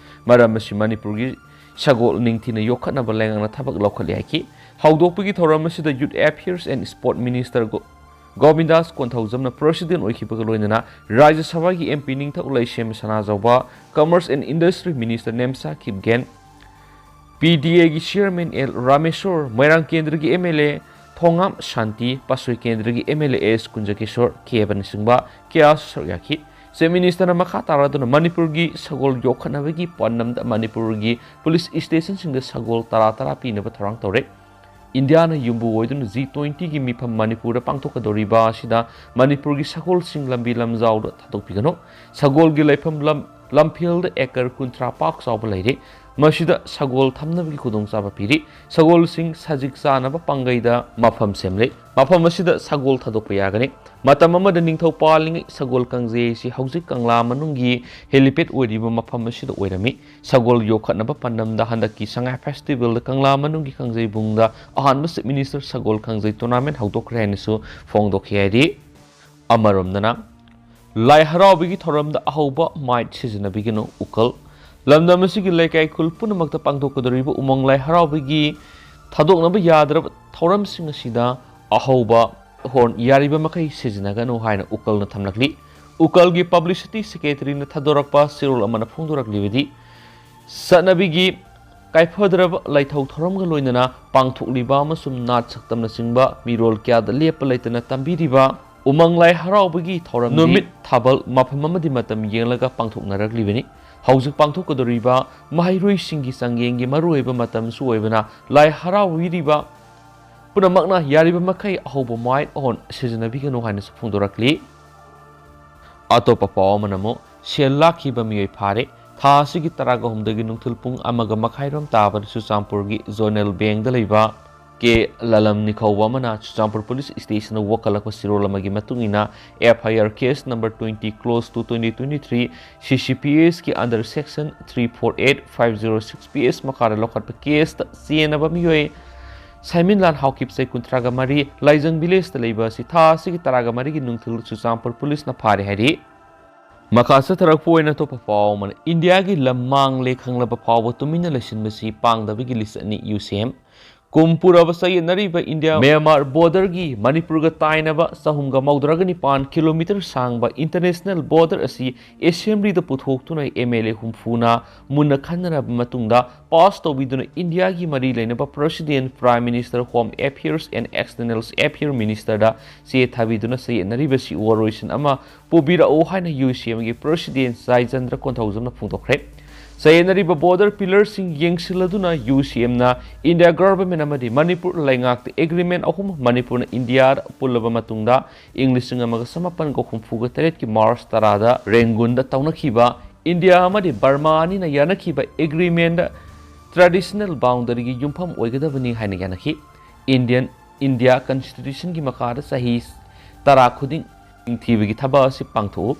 ꯃꯔꯝ ꯑꯁꯤ ꯃꯅꯤꯄꯨꯔꯒꯤ ꯁꯒꯣꯜ ꯅꯤꯡꯊꯤꯅ ꯌꯣꯛꯈꯠꯅꯕ ꯂꯩꯉꯥꯛꯅ ꯊꯕꯛ ꯂꯧꯈꯠꯂꯤ ꯍꯥꯏꯈꯤ꯫ ꯍꯧꯗꯣꯛꯄꯒꯤ ꯊꯧꯔꯝ ꯑꯁꯤꯗ Youth Affairs and Sport Minister ꯒꯣ-, ꯒꯣꯕꯤꯟꯗꯥꯁ ꯀꯣꯟꯊꯧꯖꯝꯅ President ꯑꯣꯏꯈꯤꯕꯒ ꯂꯣꯏꯅꯅ ꯔꯥꯖ꯭ꯌ ꯁꯚꯥꯒꯤ M P ꯅꯤꯡꯊꯧ Leishemba Sanajaoba, Commerce and Industry Minister Nemcha Kipgen, P D A ꯒꯤ Chairman ꯑꯦꯜ ꯔꯥꯃꯦꯁꯣꯔ, ꯃꯣꯏꯔꯥꯡ ꯀꯦꯟꯗ꯭ꯔꯒꯤ M L A ꯊꯣꯉꯥꯝ ꯁꯥꯟꯇꯤ, ꯄꯥꯁꯣꯏ ꯀꯦꯟꯗ꯭ꯔꯒꯤ M L A ꯑꯦꯁ ꯀꯨꯟꯖꯀꯤꯁꯣꯔ ꯀꯦꯕꯅꯆꯤꯡꯕ ꯀꯌꯥꯁꯨ ꯁꯔꯨꯛ ꯌꯥꯈꯤ꯫ Chief Minister ꯅ ꯃꯈꯥ ꯇꯥꯔꯗꯨꯅ ꯃꯅꯤꯄꯨꯔꯒꯤ ꯁꯒꯣꯜ ꯌꯣꯛꯈꯠꯅꯕꯒꯤ ꯄꯥꯟꯗꯝꯗ ꯃꯅꯤꯄꯨꯔꯒꯤ police station ꯁꯤꯡꯗ ꯁꯒꯣꯜ ꯇꯔꯥ ꯇꯔꯥ ꯄꯤꯅꯕ ꯊꯧꯔꯥꯡ ꯇꯧꯔꯦ꯫ ꯏꯟꯗꯤꯌꯥꯅ ꯌꯨꯝꯕꯨ ꯑꯣꯏꯗꯨꯅ G twenty ꯒꯤ ꯃꯤꯐꯝ ꯃꯅꯤꯄꯨꯔꯗ ꯄꯥꯡꯊꯣꯛꯀꯗꯧꯔꯤꯕ ꯑꯁꯤꯗ ꯃꯅꯤꯄꯨꯔꯒꯤ ꯁꯒꯣꯜꯁꯤꯡ ꯂꯝꯕꯤ ꯂꯝꯖꯥꯎꯗ ꯊꯥꯗꯣꯛꯄꯤꯒꯅꯨ꯫ ꯁꯒꯣꯜꯒꯤ ꯂꯩꯐꯝ ꯂꯝ, ꯂꯝꯐꯦꯜꯗ acre ꯀꯨꯟꯊ꯭ꯔꯥ ꯄꯥꯛ ꯆꯥꯎꯕ ꯂꯩꯔꯦ꯫ ꯃꯁꯤꯗ ꯁꯒꯣꯜ ꯊꯝꯅꯕꯒꯤ ꯈꯨꯗꯣꯡꯆꯥꯕ ꯄꯤꯔꯤ꯫ ꯁꯒꯣꯜꯁꯤꯡ ꯁꯖꯤꯛ ꯆꯥꯅꯕ ꯄꯥꯡꯒꯩꯗ ꯃꯐꯝ ꯁꯦꯝꯂꯦ꯫ ꯃꯐꯝ ꯑꯁꯤꯗ ꯁꯒꯣꯜ ꯊꯥꯗꯣꯛꯄ ꯌꯥꯒꯅꯤ꯫ ꯃꯇꯝ ꯑꯃꯗ ꯅꯤꯡꯊꯧ ꯄꯥꯜꯂꯤꯉꯩ ꯁꯒꯣꯜ ꯀꯥꯡꯖꯩ ꯑꯁꯤ ꯍꯧꯖꯤꯛ ꯀꯪꯂꯥ ꯃꯅꯨꯡꯒꯤ helipad ꯑꯣꯏꯔꯤꯕ ꯃꯐꯝ ꯑꯁꯤꯗ ꯑꯣꯏꯔꯝꯃꯤ꯫ ꯁꯒꯣꯜ ꯌꯣꯛꯈꯠꯅꯕ ꯄꯥꯟꯗꯝꯗ ꯍꯟꯗꯛꯀꯤ ꯁꯉꯥꯏ festival ꯗ ꯀꯪꯂꯥ ꯃꯅꯨꯡꯒꯤ ꯀꯥꯡꯖꯩꯕꯨꯡꯗ ꯑꯍꯥꯟꯕ Chief Minister ꯁꯒꯣꯜ ꯀꯥꯡꯖꯩ tournament ꯍꯧꯗꯣꯛꯈ꯭ꯔꯦ ꯍꯥꯏꯅꯁꯨ ꯐꯣꯡꯗꯣꯛꯈꯤ ꯍꯥꯏꯔꯤ꯫ ꯑꯃꯔꯣꯝꯗꯅ, ꯂꯥꯏ ꯍꯔꯥꯎꯕꯒꯤ ꯊꯧꯔꯝꯗ ꯑꯍꯧꯕ ꯃꯥꯏꯠ ꯁꯤꯖꯤꯟꯅꯕꯤꯒꯅꯨ, ꯎꯀꯜ꯫ ꯂꯝꯗꯝ ꯑꯁꯤꯒꯤ ꯂꯩꯀꯥꯏ ꯈꯨꯜ ꯄꯨꯝꯅꯃꯛꯇ ꯄꯥꯡꯊꯣꯛꯀꯗꯧꯔꯤꯕ ꯎꯃꯪ ꯂꯥꯏ ꯍꯔꯥꯎꯕꯒꯤ ꯊꯥꯗꯣꯛꯅꯕ ꯌꯥꯗ꯭ꯔꯕ ꯊꯧꯔꯝꯁꯤꯡ ꯑꯁꯤꯗ ꯑꯍꯧꯕ horn ꯌꯥꯔꯤꯕ ꯃꯈꯩ ꯁꯤꯖꯤꯟꯅꯒꯅꯨ ꯍꯥꯏꯅ ꯎꯀꯜꯅ ꯊꯝꯂꯛꯂꯤ꯫ ꯎꯀꯜꯒꯤ publicity secretary ꯅ ꯊꯥꯗꯣꯔꯛꯄ ꯆꯦꯔꯣꯜ ꯑꯃꯅ ꯐꯣꯡꯗꯣꯔꯛꯂꯤꯕꯗꯤ, ꯆꯠꯅꯕꯤꯒꯤ ꯀꯥꯏꯐꯗ꯭ꯔꯕ ꯂꯥꯏꯊꯧ ꯊꯧꯔꯝꯒ ꯂꯣꯏꯅꯅ ꯄꯥꯡꯊꯣꯛꯂꯤꯕ ꯑꯃꯁꯨꯡ ꯅꯥꯠ ꯁꯛꯇꯝꯅꯆꯤꯡꯕ ꯃꯤꯔꯣꯜ ꯀꯌꯥꯗ ꯂꯦꯞꯄ ꯂꯩꯇꯅ ꯇꯝꯕꯤꯔꯤꯕ ꯎꯃꯪ ꯂꯥꯏ ꯍꯔꯥꯎꯕꯒꯤ ꯊꯧꯔꯝ ꯅꯨꯃꯤꯠ ꯊꯥꯕꯜ ꯃꯐꯝ ꯑꯃꯗꯤ ꯃꯇꯝ ꯌꯦꯡꯂꯒ ꯄꯥꯡꯊꯣꯛꯅꯔꯛꯂꯤꯕꯅꯤ꯫ ꯍꯧꯖꯤꯛ ꯄꯥꯡꯊꯣꯛꯀꯗꯧꯔꯤꯕ ꯃꯍꯩꯔꯣꯏꯁꯤꯡꯒꯤ ꯆꯥꯡꯌꯦꯡꯒꯤ ꯃꯔꯨꯑꯣꯏꯕ ꯃꯇꯝꯁꯨ ꯑꯣꯏꯕꯅ, ꯂꯥꯏ ꯍꯔꯥꯎꯕꯤꯔꯤꯕ ꯄꯨꯝꯅꯃꯛꯅ ꯌꯥꯔꯤꯕ ꯃꯈꯩ ꯑꯍꯧꯕ mobile phone ꯁꯤꯖꯤꯟꯅꯕꯤꯒꯅꯨ ꯍꯥꯏꯅꯁꯨ ꯐꯣꯡꯗꯣꯔꯛꯂꯤ꯫ ꯑꯇꯣꯞꯄ ꯄꯥꯎ ꯑꯃꯅ ꯑꯃꯨꯛ, ꯁꯦꯜ ꯂꯥꯛꯈꯤꯕ ꯃꯤꯑꯣꯏ ꯐꯥꯔꯦ꯫ ꯊꯥ ꯑꯁꯤꯒꯤ ꯇꯔꯥꯒ ꯑꯍꯨꯝꯗꯒꯤ ꯅꯨꯡꯊꯤꯜ ꯄꯨꯡ ꯑꯃꯒ ꯃꯈꯥꯏꯔꯣꯝ ꯇꯥꯕꯗ ꯆꯨꯔꯆꯥꯟꯄꯨꯔꯒꯤ Zonal Bank ꯗ ꯂꯩꯕ ꯀꯦ ꯂꯂꯝꯅꯤ ꯀꯧꯕ ꯑꯃꯅ ꯆꯨꯔꯆꯥꯟꯄꯨꯔ Police Station ꯗ ꯋꯥꯀꯠꯂꯛꯄ ꯆꯦꯔꯣꯜ ꯑꯃꯒꯤ ꯃꯇꯨꯡ ꯏꯟꯅ, F I R case number twenty close to twenty twenty-three C C P S ꯀꯤ under section three four eight five zero six P S ꯃꯈꯥꯗ ꯂꯧꯈꯠꯄ case ꯇ ꯆꯦꯟꯅꯕ ꯃꯤꯑꯣꯏ ꯁꯥꯏꯃꯤꯟꯂꯥꯜ ꯍꯥꯎꯀꯤꯞ, ꯆꯍꯤ ꯀꯨꯟꯊ꯭ꯔꯥꯒ ꯃꯔꯤ, ꯂꯥꯏꯖꯪ village ꯇ ꯂꯩꯕ ꯑꯁꯤ ꯊꯥ ꯑꯁꯤꯒꯤ ꯇꯔꯥꯒ ꯃꯔꯤꯒꯤ ꯅꯨꯡꯊꯤꯜ ꯆꯨꯔꯆꯥꯟꯄꯨꯔ Police ꯅ ꯐꯥꯔꯦ ꯍꯥꯏꯔꯤ꯫ ꯃꯈꯥ ꯆꯠꯊꯔꯛꯄ ꯑꯣꯏꯅ ꯑꯇꯣꯞꯄ ꯄꯥꯎ ꯑꯃꯅ, ꯏꯟꯗꯤꯌꯥꯒꯤ ꯂꯝ ꯃꯥꯡꯂꯦ ꯈꯪꯂꯕ ꯐꯥꯎꯕ ꯇꯨꯃꯤꯟꯅ ꯂꯩꯁꯤꯟꯕꯁꯤ ꯄꯥꯡꯗꯕꯒꯤ ꯂꯤꯁꯠꯅꯤ, ꯌꯨ ꯁꯤ ꯑꯦꯝ꯫ ꯀꯨꯝ ꯄꯨꯔꯕ ꯆꯌꯦꯠꯅꯔꯤꯕ ꯏꯟꯗꯤꯌꯥ ꯃ꯭ꯌꯥꯟꯃꯥꯔ ꯕꯣꯔꯗꯔꯒꯤ ꯃꯅꯤꯄꯨꯔꯒ ꯇꯥꯏꯅꯕ ꯆꯍꯨꯝꯒ ꯃꯧꯗ꯭ꯔꯥꯒ ꯅꯤꯄꯥꯟ ꯀꯤꯂꯣꯃꯤꯇꯔ ꯁꯥꯡꯕ ꯏꯟꯇꯔꯅꯦꯁꯅꯦꯜ ꯕꯣꯔꯗꯔ ꯑꯁꯤ ꯑꯦꯁꯦꯝꯕ꯭ꯂꯤꯗ ꯄꯨꯊꯣꯛꯇꯨꯅ ꯑꯦꯝ ꯑꯦꯜ ꯑꯦ ꯍꯨꯝꯐꯨꯅ ꯃꯨꯟꯅ ꯈꯟꯅꯔꯕ ꯃꯇꯨꯡꯗ ꯄꯥꯁ ꯇꯧꯕꯤꯗꯨꯅ ꯏꯟꯗꯤꯌꯥꯒꯤ ꯃꯔꯤ ꯂꯩꯅꯕ President, Prime Minister, Home Affairs and External Affairs Ministerꯗ ꯆꯦ ꯊꯥꯕꯤꯗꯨꯅ ꯆꯌꯦꯠꯅꯔꯤꯕꯁꯤ ꯋꯥꯔꯣꯏꯁꯤꯟ ꯑꯃ ꯄꯨꯕꯤꯔꯛꯎ ꯍꯥꯏꯅ ꯌꯨ ꯁꯤ ꯑꯦꯝꯒꯤ President ꯆꯥꯏꯆꯟꯗ꯭ꯔ ꯀꯣꯟꯊꯧꯖꯝꯅ ꯐꯣꯡꯗꯣꯛꯈ꯭ꯔꯦ꯫ ꯆꯌꯦꯠꯅꯔꯤꯕ ꯕꯣꯔꯗꯔ ꯄꯤꯂꯔꯁꯤꯡ ꯌꯦꯡꯁꯤꯜꯂꯗꯨꯅ ꯌꯨ ꯁꯤ ꯑꯦꯝꯅ ꯏꯟꯗꯤꯌꯥ ꯒꯚꯔꯟꯃꯦꯟ ꯑꯃꯗꯤ ꯃꯅꯤꯄꯨꯔ ꯂꯩꯉꯥꯛꯇ ꯑꯦꯒ꯭ꯔꯤꯃꯦꯟ ꯑꯍꯨꯝ, ꯃꯅꯤꯄꯨꯔꯅ ꯏꯟꯗꯤꯌꯥꯗ ꯄꯨꯜꯂꯕ ꯃꯇꯨꯡꯗ ꯏꯪ ꯂꯤꯁꯤꯡ ꯑꯃꯒ ꯆꯃꯥꯄꯟꯒ ꯍꯨꯝꯐꯨꯒ ꯇꯔꯦꯠꯀꯤ ꯃꯥꯔꯆ ꯇꯔꯥꯗ ꯔꯦꯡꯒꯨꯟꯗ ꯇꯧꯅꯈꯤꯕ ꯏꯟꯗꯤꯌꯥ ꯑꯃꯗꯤ ꯕꯔꯃꯥ ꯑꯅꯤꯅ ꯌꯥꯅꯈꯤꯕ ꯑꯦꯒ꯭ꯔꯤꯃꯦꯟꯗ ꯇ꯭ꯔꯦꯗꯤꯁꯅꯦꯜ ꯕꯥꯎꯟꯗꯔꯤꯒꯤ ꯌꯨꯝꯐꯝ ꯑꯣꯏꯒꯗꯕꯅꯤ ꯍꯥꯏꯅ ꯌꯥꯅꯈꯤ꯫ ꯏꯟꯗꯤꯌꯟ, ꯏꯟꯗꯤꯌꯥ ꯀꯟꯁꯇꯤꯇ꯭ꯌꯨꯁꯟꯒꯤ ꯃꯈꯥꯗ ꯆꯍꯤ ꯇꯔꯥ ꯈꯨꯗꯤꯡ ꯅꯤꯡꯊꯤꯕꯒꯤ ꯊꯕꯛ ꯑꯁꯤ ꯄꯥꯡꯊꯣꯛꯎ꯫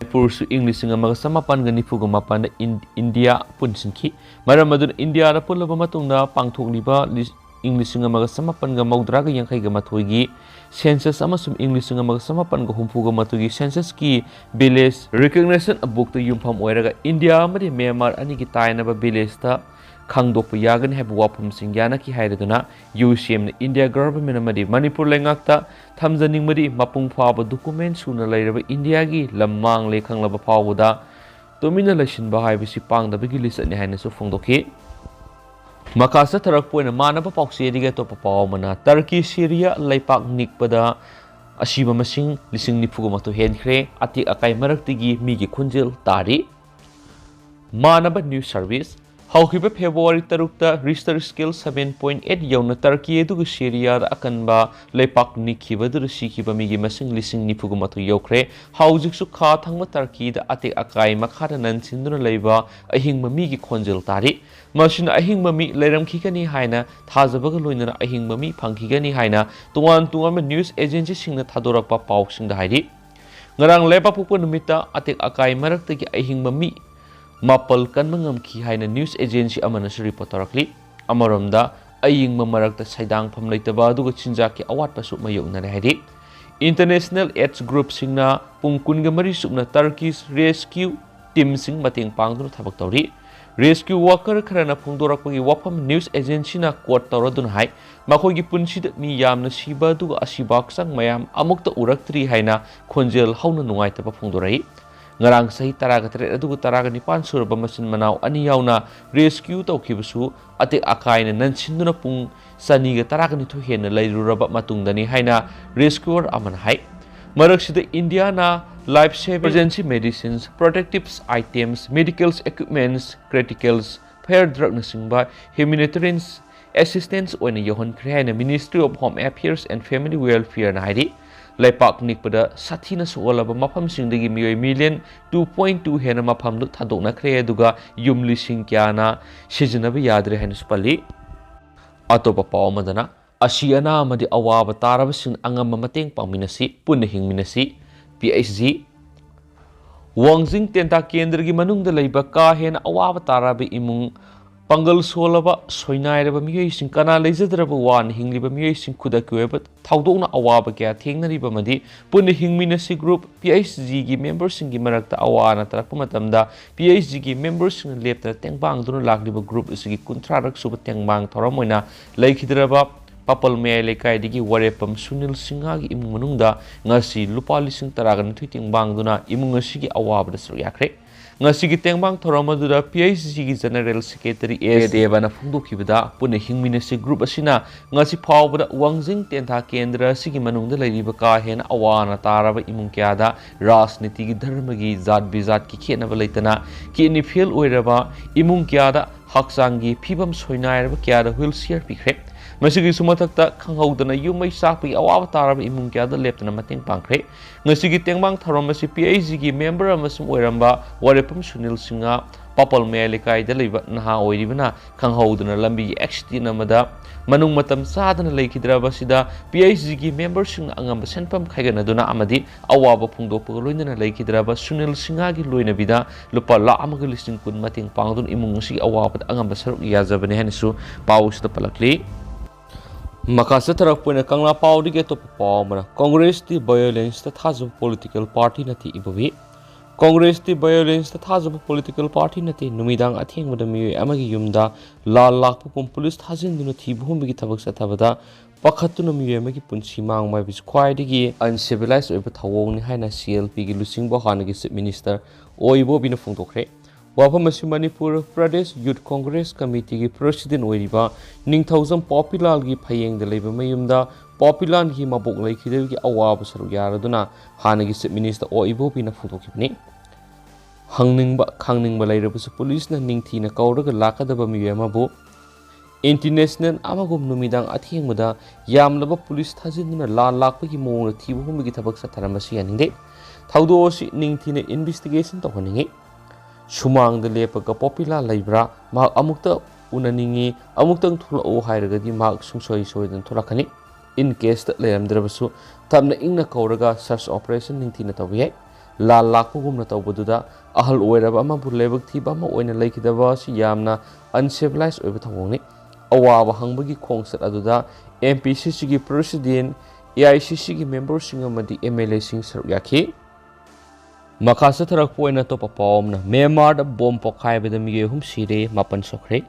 ꯃꯅꯤꯄꯨꯔꯁꯨ ꯏꯪ ꯂꯤꯁꯤꯡ ꯑꯃꯒ ꯆꯃꯥꯄꯟꯒ ꯅꯤꯐꯨꯒ ꯃꯥꯄꯟꯗ ꯏꯟ-, ꯏꯟꯗꯤꯌꯥ ꯄꯨꯟꯁꯤꯟꯈꯤ꯫ ꯃꯔꯝ ꯑꯗꯨꯅ ꯏꯟꯗꯤꯌꯥꯗ ꯄꯨꯜꯂꯕ ꯃꯇꯨꯡꯗ ꯄꯥꯡꯊꯣꯛꯂꯤꯕ ꯂꯤ-, ꯏꯪ ꯂꯤꯁꯤꯡ ꯑꯃꯒ ꯆꯃꯥꯄꯟꯒ ꯃꯧꯗ꯭ꯔꯥꯒ ꯌꯥꯡꯈꯩꯒ ꯃꯥꯊꯣꯏꯒꯤ ꯁꯦꯟꯁꯁ ꯑꯃꯁꯨꯡ ꯏꯪ ꯂꯤꯁꯤꯡ ꯑꯃꯒ ꯆꯃꯥꯄꯟꯒ ꯍꯨꯝꯐꯨꯒ ꯃꯥꯊꯣꯏꯒꯤ ꯁꯦꯟꯁꯁꯀꯤ ꯚꯤꯂꯦꯖ ꯔꯤꯀꯣꯒꯅꯤꯁꯟ ꯕꯨꯛꯇ ꯌꯨꯝꯐꯝ ꯑꯣꯏꯔꯒ ꯏꯟꯗꯤꯌꯥ ꯑꯃꯗꯤ ꯃ꯭ꯌꯥꯟꯃꯥꯔ ꯑꯅꯤꯒꯤ ꯇꯥꯏꯅꯕ ꯚꯤꯂꯦꯖꯇ ꯈꯪꯗꯣꯛꯄ ꯌꯥꯒꯅꯤ ꯍꯥꯏꯕ ꯋꯥꯐꯝꯁꯤꯡ ꯌꯥꯅꯈꯤ ꯍꯥꯏꯔꯗꯨꯅ ꯌꯨ ꯁꯤ ꯑꯦꯝꯅ ꯏꯟꯗꯤꯌꯥ ꯒꯚꯔꯟꯃꯦꯟ ꯑꯃꯗꯤ ꯃꯅꯤꯄꯨꯔ ꯂꯩꯉꯥꯛꯇ ꯊꯝꯖꯅꯤꯡꯕꯗꯤ ꯃꯄꯨꯡ ꯐꯥꯕ ꯗꯣꯀꯨꯃꯦꯟ ꯁꯨꯅ ꯂꯩꯔꯕ ꯏꯟꯗꯤꯌꯥꯒꯤ ꯂꯝ ꯃꯥꯡꯂꯦ ꯈꯪꯂꯕ ꯐꯥꯎꯕꯗ ꯇꯨꯃꯤꯟꯅ ꯂꯩꯁꯤꯟꯕ ꯍꯥꯏꯕꯁꯤ ꯄꯥꯡꯗꯕꯒꯤ ꯂꯤꯆꯠꯅꯤ ꯍꯥꯏꯅꯁꯨ ꯐꯣꯡꯗꯣꯛꯈꯤ꯫ ꯃꯈꯥ ꯆꯠꯊꯔꯛꯄ ꯑꯣꯏꯅ ꯃꯥꯟꯅꯕ ꯄꯥꯎꯆꯦꯗꯒꯤ ꯑꯇꯣꯞꯄ ꯄꯥꯎ ꯑꯃꯅ, ꯇꯔꯀꯤ ꯁꯤꯔꯤꯌꯥ ꯂꯩꯄꯥꯛ ꯅꯤꯛꯄꯗ ꯑꯁꯤꯕ ꯃꯁꯤꯡ ꯂꯤꯁꯤꯡ ꯅꯤꯐꯨꯒ ꯃꯥꯊꯣꯏ ꯍꯦꯟꯈ꯭ꯔꯦ, ꯑꯇꯦꯛ ꯑꯀꯥꯏ ꯃꯔꯛꯇꯒꯤ ꯃꯤꯒꯤ ꯈꯣꯟꯖꯦꯜ ꯇꯥꯔꯤ꯫ ꯃꯥꯟꯅꯕ ꯅ꯭ꯌꯨꯁ ꯁꯔꯚꯤꯁ꯫ ꯍꯧꯈꯤꯕ ꯐꯦꯕ꯭ꯔꯨꯋꯥꯔꯤ ꯇꯔꯨꯛꯇ register scale seven point eight ꯌꯧꯅ ꯇꯔꯀꯤ ꯑꯗꯨꯒ ꯁꯤꯔꯤꯌꯥꯗ ꯑꯀꯟꯕ ꯂꯩꯄꯥꯛ ꯅꯤꯛꯈꯤꯕꯗꯨꯗ ꯁꯤꯈꯤꯕ ꯃꯤꯒꯤ ꯃꯁꯤꯡ ꯂꯤꯁꯤꯡ ꯅꯤꯐꯨꯒ ꯃꯥꯊꯣꯏ ꯌꯧꯈ꯭ꯔꯦ꯫ ꯍꯧꯖꯤꯛꯁꯨ ꯈꯥ ꯊꯪꯕ ꯇꯔꯀꯤꯗ ꯑꯇꯦꯛ ꯑꯀꯥꯏ ꯃꯈꯥꯗ ꯅꯟꯁꯤꯟꯗꯨꯅ ꯂꯩꯕ ꯑꯍꯤꯡꯕ ꯃꯤꯒꯤ ꯈꯣꯟꯖꯦꯜ ꯇꯥꯔꯤ꯫ ꯃꯁꯤꯅ ꯑꯍꯤꯡꯕ ꯃꯤ ꯂꯩꯔꯝꯈꯤꯒꯅꯤ ꯍꯥꯏꯅ ꯊꯥꯖꯕꯒ ꯂꯣꯏꯅꯅ ꯑꯍꯤꯡꯕ ꯃꯤ ꯐꯪꯈꯤꯒꯅꯤ ꯍꯥꯏꯅ ꯇꯣꯉꯥꯟ ꯇꯣꯉꯥꯟꯕ ꯅ꯭ꯌꯨꯁ ꯑꯦꯖꯦꯟꯁꯤꯁꯤꯡꯅ ꯊꯥꯗꯣꯔꯛꯄ ꯄꯥꯎꯁꯤꯡꯗ ꯍꯥꯏꯔꯤ꯫ ꯉꯔꯥꯡ ꯂꯩꯕꯥꯛꯄꯣꯛꯄ ꯅꯨꯃꯤꯠꯇ ꯑꯇꯦꯛ ꯑꯀꯥꯏ ꯃꯔꯛꯇꯒꯤ ꯑꯍꯤꯡꯕ ꯃꯤ ꯃꯥꯄꯜ ꯀꯟꯕ ꯉꯝꯈꯤ ꯍꯥꯏꯅ ꯅ꯭ꯌꯨꯁ ꯑꯦꯖꯦꯟꯁꯤ ꯑꯃꯅꯁꯨ ꯔꯤꯄꯣꯔꯠ ꯇꯧꯔꯛꯂꯤ꯫ ꯑꯃꯔꯣꯝꯗ, ꯑꯌꯤꯡꯕ ꯃꯔꯛꯇ ꯁꯩꯗꯥꯡꯐꯝ ꯂꯩꯇꯕ ꯑꯗꯨꯒ ꯆꯤꯟꯖꯥꯛꯀꯤ ꯑꯋꯥꯠꯄꯁꯨ ꯃꯥꯌꯣꯛꯅꯔꯦ ꯍꯥꯏꯔꯤ꯫ International Aids Groupꯁꯤꯡꯅ ꯄꯨꯡ ꯀꯨꯟꯒ ꯃꯔꯤ ꯆꯨꯞꯅ Turkish rescue teamꯁꯤꯡ ꯃꯇꯦꯡ ꯄꯥꯡꯗꯨꯅ ꯊꯕꯛ ꯇꯧꯔꯤ꯫ Rescue worker ꯈꯔꯅ ꯐꯣꯡꯗꯣꯔꯛꯄꯒꯤ ꯋꯥꯐꯝ news agencyꯅ quote ꯇꯧꯔꯗꯨꯅ ꯍꯥꯏ, ꯃꯈꯣꯏꯒꯤ ꯄꯨꯟꯁꯤꯗ ꯃꯤ ꯌꯥꯝꯅ ꯁꯤꯕ ꯑꯗꯨꯒ ꯑꯁꯤꯕ ꯍꯛꯆꯥꯡ ꯃꯌꯥꯝ ꯑꯃꯨꯛꯇ ꯎꯔꯛꯇ꯭ꯔꯤ ꯍꯥꯏꯅ ꯈꯣꯟꯖꯦꯜ ꯍꯧꯅ ꯅꯨꯡꯉꯥꯏꯇꯕ ꯐꯣꯡꯗꯣꯔꯛꯏ꯫ ꯉꯔꯥꯡ ꯆꯍꯤ ꯇꯔꯥꯒ ꯇꯔꯦꯠ ꯑꯗꯨꯒ ꯇꯔꯥꯒ ꯅꯤꯄꯥꯟ ꯁꯨꯔꯕ ꯃꯆꯤꯟ ꯃꯅꯥꯎ ꯑꯅꯤ ꯌꯥꯎꯅ rescue ꯇꯧꯈꯤꯕꯁꯨ ꯑꯇꯦꯛ ꯑꯀꯥꯏꯅ ꯅꯟꯁꯤꯟꯗꯨꯅ ꯄꯨꯡ ꯆꯅꯤꯒ ꯇꯔꯥꯒ ꯅꯤꯊꯣꯏ ꯍꯦꯟꯅ ꯂꯩꯔꯨꯔꯕ ꯃꯇꯨꯡꯗꯅꯤ ꯍꯥꯏꯅ rescuer ꯑꯃꯅ ꯍꯥꯏ꯫ ꯃꯔꯛꯁꯤꯗ ꯏꯟꯗꯤꯌꯥꯅ life saving emergency medicines, protective items, medical equipments, critical fire drugꯅꯆꯤꯡꯕ humanitarian assistance ꯑꯣꯏꯅ ꯌꯧꯍꯟꯈ꯭ꯔꯦ ꯍꯥꯏꯅ Ministry of Home Affairs and Family Welfareꯅ ꯍꯥꯏꯔꯤ꯫ ꯂꯩꯄꯥꯛ ꯅꯤꯛꯄꯗ ꯁꯥꯊꯤꯅ ꯁꯣꯛꯍꯜꯂꯕ ꯃꯐꯝꯁꯤꯡꯗꯒꯤ ꯃꯤꯑꯣꯏ million two point two ꯍꯦꯟꯅ ꯃꯐꯝꯗꯨ ꯊꯥꯗꯣꯛꯅꯈ꯭ꯔꯦ, ꯑꯗꯨꯒ ꯌꯨꯝ ꯂꯤꯁꯤꯡ ꯀꯌꯥꯅ ꯁꯤꯖꯤꯟꯅꯕ ꯌꯥꯗ꯭ꯔꯦ ꯍꯥꯏꯅꯁꯨ ꯄꯜꯂꯤ꯫ ꯑꯇꯣꯞꯄ ꯄꯥꯎ ꯑꯃꯗꯅ, ꯑꯁꯤ ꯑꯅꯥ ꯑꯃꯗꯤ ꯑꯋꯥꯕ ꯇꯥꯔꯕꯁꯤꯡ ꯑꯉꯝꯕ ꯃꯇꯦꯡ ꯄꯥꯡꯃꯤꯟꯅꯁꯤ, ꯄꯨꯟꯅ ꯍꯤꯡꯃꯤꯟꯅꯁꯤ, P H G꯫ ꯋꯥꯡꯖꯤꯡ ꯇꯦꯟꯊꯥ ꯀꯦꯟꯗ꯭ꯔꯒꯤ ꯃꯅꯨꯡꯗ ꯂꯩꯕ ꯀꯥ ꯍꯦꯟꯅ ꯑꯋꯥꯕ ꯇꯥꯔꯕ ꯏꯃꯨꯡ, ꯄꯥꯡꯒꯜ ꯁꯣꯜꯂꯕ, ꯁꯣꯏꯅꯥꯏꯔꯕ ꯃꯤꯑꯣꯏꯁꯤꯡ, ꯀꯅꯥ ꯂꯩꯖꯗ꯭ꯔꯕ ꯋꯥꯅ ꯍꯤꯡꯂꯤꯕ ꯃꯤꯑꯣꯏꯁꯤꯡ, ꯈꯨꯗꯛꯀꯤ ꯑꯣꯏꯕ ꯊꯧꯗꯣꯛꯅ ꯑꯋꯥꯕ ꯀꯌꯥ ꯊꯦꯡꯅꯔꯤꯕ ꯑꯃꯗꯤ ꯄꯨꯟꯅ ꯍꯤꯡꯃꯤꯟꯅꯁꯤ group, P H Gꯒꯤ memberꯁꯤꯡꯒꯤ ꯃꯔꯛꯇ ꯑꯋꯥ ꯑꯅꯥ ꯇꯥꯔꯛꯄ ꯃꯇꯝꯗ P H Gꯒꯤ memberꯁꯤꯡꯅ ꯂꯦꯞꯇꯅ ꯇꯦꯡꯕꯥꯡꯗꯨꯅ ꯂꯥꯛꯂꯤꯕ group ꯑꯁꯤꯒꯤ ꯀꯨꯟꯊ꯭ꯔꯥꯔꯛ ꯁꯨꯕ ꯇꯦꯡꯕꯥꯡ ꯊꯧꯔꯝ ꯑꯣꯏꯅ ꯂꯩꯈꯤꯗ꯭ꯔꯕ ꯄꯥꯄꯜ ꯃꯌꯥꯏ ꯂꯩꯀꯥꯏꯗꯒꯤ ꯋꯥꯔꯦꯞꯄꯝ ꯁꯨꯅꯤꯜ ꯁꯤꯡꯍꯒꯤ ꯏꯃꯨꯡ ꯃꯅꯨꯡꯗ ꯉꯁꯤ ꯂꯨꯄꯥ ꯂꯤꯁꯤꯡ ꯇꯔꯥꯒ ꯅꯤꯊꯣꯏ ꯇꯦꯡꯕꯥꯡꯗꯨꯅ ꯏꯃꯨꯡ ꯑꯁꯤꯒꯤ ꯑꯋꯥꯕꯗ ꯁꯔꯨꯛ ꯌꯥꯈ꯭ꯔꯦ꯫ ꯉꯁꯤꯒꯤ ꯇꯦꯡꯕꯥꯡ ꯊꯧꯔꯝ ꯑꯗꯨꯗ P H Gꯒꯤ General Secretary ꯑꯦꯁ ꯗꯦꯕꯅ ꯐꯣꯡꯗꯣꯛꯈꯤꯕꯗ, ꯄꯨꯟꯅ ꯍꯤꯡꯃꯤꯟꯅꯁꯤ group ꯑꯁꯤꯅ ꯉꯁꯤ ꯐꯥꯎꯕꯗ ꯋꯥꯡꯖꯤꯡ ꯇꯦꯟꯊꯥ ꯀꯦꯟꯗ꯭ꯔ ꯑꯁꯤꯒꯤ ꯃꯅꯨꯡꯗ ꯂꯩꯔꯤꯕ ꯀꯥ ꯍꯦꯟꯅ ꯑꯋꯥ ꯑꯅꯥ ꯇꯥꯔꯕ ꯏꯃꯨꯡ ꯀꯌꯥꯗ ꯔꯥꯖꯅꯤꯇꯤꯒꯤ, ꯙꯔꯃꯒꯤ, ꯖꯥꯠ ꯕꯤꯖꯥꯠꯀꯤ ꯈꯦꯠꯅꯕ ꯂꯩꯇꯅ kidney fail ꯑꯣꯏꯔꯕ ꯏꯃꯨꯡ ꯀꯌꯥꯗ, ꯍꯛꯆꯥꯡꯒꯤ ꯐꯤꯕꯝ ꯁꯣꯏꯅꯥꯏꯔꯕ ꯀꯌꯥꯗ wheelchair ꯄꯤꯈ꯭ꯔꯦ꯫ ꯃꯁꯤꯒꯤꯁꯨ ꯃꯊꯛꯇ ꯈꯪꯍꯧꯗꯅ ꯌꯨꯝ ꯃꯩ ꯆꯥꯛꯄꯒꯤ ꯑꯋꯥꯕ ꯇꯥꯔꯕ ꯏꯃꯨꯡ ꯀꯌꯥꯗ ꯂꯦꯞꯇꯅ ꯃꯇꯦꯡ ꯄꯥꯡꯈ꯭ꯔꯦ꯫ ꯉꯁꯤꯒꯤ ꯇꯦꯡꯕꯥꯡ ꯊꯧꯔꯝ ꯑꯁꯤ P H Gꯒꯤ member ꯑꯃꯁꯨꯡ ꯑꯣꯏꯔꯝꯕ ꯋꯥꯔꯦꯞꯄꯝ ꯁꯨꯅꯤꯜ ꯁꯤꯡꯍ, ꯄꯥꯄꯜ ꯃꯌꯥꯏ ꯂꯩꯀꯥꯏꯗ ꯂꯩꯕ ꯅꯍꯥ ꯑꯣꯏꯔꯤꯕꯅ ꯈꯪꯍꯧꯗꯅ ꯂꯝꯕꯤꯒꯤ accident ꯑꯃꯗ ꯃꯅꯨꯡ ꯃꯇꯝ ꯆꯥꯗꯅ ꯂꯩꯈꯤꯗ꯭ꯔꯕꯁꯤꯗ P H Gꯒꯤ memberꯁꯤꯡꯅ ꯑꯉꯝꯕ ꯁꯦꯟꯐꯝ ꯈꯥꯏꯒꯠꯅꯗꯨꯅ ꯑꯃꯗꯤ ꯑꯋꯥꯕ ꯐꯣꯡꯗꯣꯛꯄꯒ ꯂꯣꯏꯅꯅ ꯂꯩꯈꯤꯗ꯭ꯔꯕ ꯁꯨꯅꯤꯜ ꯁꯤꯡꯍꯒꯤ ꯂꯣꯏꯅꯕꯤꯗ ꯂꯨꯄꯥ ꯂꯥꯈ ꯑꯃꯒ ꯂꯤꯁꯤꯡ ꯀꯨꯟ ꯃꯇꯦꯡ ꯄꯥꯡꯗꯨꯅ ꯏꯃꯨꯡ ꯑꯁꯤꯒꯤ ꯑꯋꯥꯕꯗ ꯑꯉꯝꯕ ꯁꯔꯨꯛ ꯌꯥꯖꯕꯅꯤ ꯍꯥꯏꯅꯁꯨ ꯄꯥꯎ ꯑꯁꯤꯗ ꯄꯜꯂꯛꯂꯤ꯫ ꯃꯈꯥ ꯆꯠꯊꯔꯛꯄ ꯑꯣꯏꯅ ꯀꯪꯂꯥ ꯄꯥꯎꯗꯒꯤ ꯑꯇꯣꯞꯄ ꯄꯥꯎ ꯑꯃꯅ, ꯀꯣꯡꯒ꯭ꯔꯦꯁꯇꯤ violence ꯇ ꯊꯥꯖꯕ political party ꯅꯠꯇꯦ꯫ ꯏꯕꯣꯕꯤ, ꯀꯣꯡꯒ꯭ꯔꯦꯁꯇꯤ violence ꯇ ꯊꯥꯖꯕ political party ꯅꯠꯇꯦ꯫ ꯅꯨꯃꯤꯗꯥꯡ ꯑꯊꯦꯡꯕꯗ ꯃꯤꯑꯣꯏ ꯑꯃꯒꯤ ꯌꯨꯝꯗ ꯂꯥꯜ ꯂꯥꯛꯄꯒꯨꯝ ꯄꯨꯂꯤꯁ ꯊꯥꯖꯤꯟꯗꯨꯅ ꯊꯤꯕ ꯍꯨꯝꯕꯒꯤ ꯊꯕꯛ ꯆꯠꯊꯕꯗ ꯄꯥꯈꯠꯇꯨꯅ ꯃꯤꯑꯣꯏ ꯑꯃꯒꯤ ꯄꯨꯟꯁꯤ ꯃꯥꯡꯕ ꯍꯥꯏꯕꯁꯤ ꯈ꯭ꯋꯥꯏꯗꯒꯤ uncivilized ꯑꯣꯏꯕ ꯊꯧꯑꯣꯡꯅꯤ ꯍꯥꯏꯅ C L P ꯒꯤ ꯂꯨꯆꯤꯡꯕ ꯍꯥꯟꯅꯒꯤ Chief Minister ꯑꯣ ꯏꯕꯣꯕꯤꯅ ꯐꯣꯡꯗꯣꯛꯈ꯭ꯔꯦ꯫ ꯋꯥꯐꯝ ꯑꯁꯤ ꯃꯅꯤꯄꯨꯔ ꯄ꯭ꯔꯗꯦꯁ ꯌꯨꯊ ꯀꯣꯡꯒ꯭ꯔꯦꯁ ꯀꯃꯤꯇꯤꯒꯤ president ꯑꯣꯏꯔꯤꯕ ꯅꯤꯡꯊꯧꯖꯝ ꯄꯣꯄꯤꯂꯥꯜꯒꯤ ꯐꯌꯦꯡꯗ ꯂꯩꯕ ꯃꯌꯨꯝꯗ ꯄꯣꯄꯤꯂꯥꯜꯒꯤ ꯃꯕꯣꯛ ꯂꯩꯈꯤꯗꯕꯒꯤ ꯑꯋꯥꯕ ꯁꯔꯨꯛ ꯌꯥꯔꯗꯨꯅ ꯍꯥꯟꯅꯒꯤ Chief Minister ꯑꯣ ꯏꯕꯣꯕꯤꯅ ꯐꯣꯡꯗꯣꯛꯈꯤꯕꯅꯤ꯫ ꯍꯪꯅꯤꯡꯕ ꯈꯪꯅꯤꯡꯕ ꯂꯩꯔꯕꯁꯨ ꯄꯨꯂꯤꯁꯅ ꯅꯤꯡꯊꯤꯅ ꯀꯧꯔꯒ ꯂꯥꯛꯀꯗꯕ ꯃꯤꯑꯣꯏ ꯑꯃꯕꯨ international ꯑꯃꯒꯨꯝ ꯅꯨꯃꯤꯗꯥꯡ ꯑꯊꯦꯡꯕꯗ ꯌꯥꯝꯂꯕ ꯄꯨꯂꯤꯁ ꯊꯥꯖꯤꯟꯗꯨꯅ ꯂꯥꯜ ꯂꯥꯛꯄꯒꯤ ꯃꯑꯣꯡꯗ ꯊꯤꯕ ꯍꯨꯝꯕꯒꯤ ꯊꯕꯛ ꯆꯠꯊꯔꯝꯕꯁꯤ ꯌꯥꯅꯤꯡꯗꯦ꯫ ꯊꯧꯗꯣꯛ ꯑꯁꯤ ꯅꯤꯡꯊꯤꯅ investigation ꯇꯧꯍꯟꯅꯤꯡꯏ꯫ ꯁꯨꯃꯥꯡꯗ ꯂꯦꯞꯄꯒ ꯄꯣꯄꯤꯂꯥꯜ ꯂꯩꯕ꯭ꯔꯥ? ꯃꯍꯥꯛ ꯑꯃꯨꯛꯇ ꯎꯅꯅꯤꯡꯏ, ꯑꯃꯨꯛꯇꯪ ꯊꯣꯛꯂꯛꯎ ꯍꯥꯏꯔꯒꯗꯤ ꯃꯍꯥꯛ ꯁꯨꯡꯁꯣꯏ ꯁꯣꯏꯗꯅ ꯊꯣꯛꯂꯛꯀꯅꯤ꯫ In case ꯇ ꯂꯩꯔꯝꯗ꯭ꯔꯕꯁꯨ ꯇꯞꯅ ꯏꯪꯅ ꯀꯧꯔꯒ search operation ꯅꯤꯡꯊꯤꯅ ꯇꯧꯕ ꯌꯥꯏ꯫ ꯂꯥꯜ ꯂꯥꯛꯄꯒꯨꯝꯅ ꯇꯧꯕꯗꯨꯗ ꯑꯍꯜ ꯑꯣꯏꯔꯕ ꯑꯃꯕꯨ ꯂꯥꯏꯕꯛ ꯊꯤꯕ ꯑꯃ ꯑꯣꯏꯅ ꯂꯩꯈꯤꯗꯕ ꯑꯁꯤ ꯌꯥꯝꯅ uncivilized ꯑꯣꯏꯕ ꯊꯧꯑꯣꯡꯅꯤ꯫ ꯑꯋꯥꯕ ꯍꯪꯕꯒꯤ ꯈꯣꯡꯆꯠ ꯑꯗꯨꯗ M P C C ꯒꯤ president, A I C C ꯒꯤ member ꯁꯤꯡ ꯑꯃꯗꯤ M L A ꯁꯤꯡ ꯁꯔꯨꯛ ꯌꯥꯈꯤ꯫ ꯃꯈꯥ ꯆꯠꯊꯔꯛꯄ ꯑꯣꯏꯅ ꯑꯇꯣꯞꯄ ꯄꯥꯎ ꯑꯃꯅ, ꯃ꯭ꯌꯥꯟꯃꯥꯔꯗ ꯕꯣꯝ ꯄꯣꯈꯥꯏꯕꯗ ꯃꯤꯑꯣꯏ ꯑꯍꯨꯝ ꯁꯤꯔꯦ, ꯃꯥꯄꯟ ꯁꯣꯛꯈ꯭ꯔꯦ꯫